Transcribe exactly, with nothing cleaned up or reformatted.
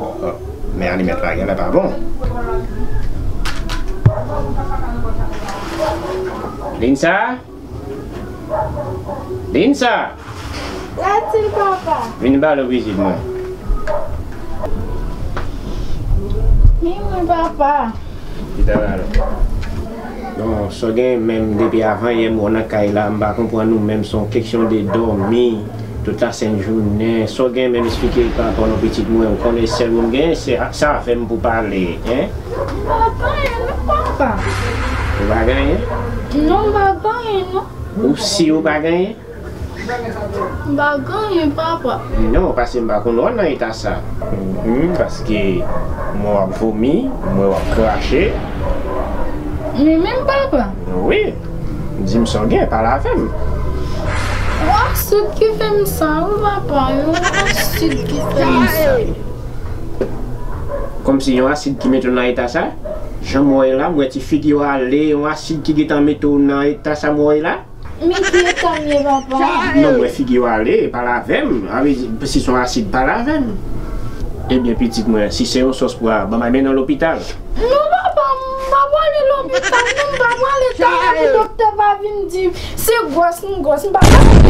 Oh, men alimèt la genlè pa bon. Linsa? Linsa! Latil, papa. Vin ba l pitit mwen. Vin, papa. Ki ta la la? Bon, sa w gen menm depi avan yè m wè w nan kay la, m pa konprann ou menm, se yon kesyon de dòmi tout la sent jounen. Sa w gen menm esplike pa rapò non pitit mwen, ou konnen sèl moun gen, se a- sa avè m pou pale, en? M pa gen anyen non, papa. Ou pa gen anyen? Non, m pa gen anyen non. Ou si ou pa gen anyen? M pa gen anyen, papa. Non, paske m pa konn wè w nan eta sa. Mhm, paske m wè w ap vomi, m wè w ap krache. Men menm, papa. Wi. Di m sa w gen, pale avè m. Yon asid ki fè m sa, wi, papa. Yon asid ki fè m sa. Kòmsi yon asid ki mete w nan eta sa? Jan m wè w la, m wè ti figi w ale, yon asid ki gentan mete w nan eta sa m wè w la. Men ki eta m ye, papa? Non, mwen figi w ale, pale avè m. A vle di, si se yon asid, pale avè m. Ebyen, pitit mwen, si se yon sòs pou a, ban m al mennen w lopital. Non, papa, m pa prale lopital, non, m pa prale tande pou doktè pa vin di se gwòs m gwòs, m pa prale.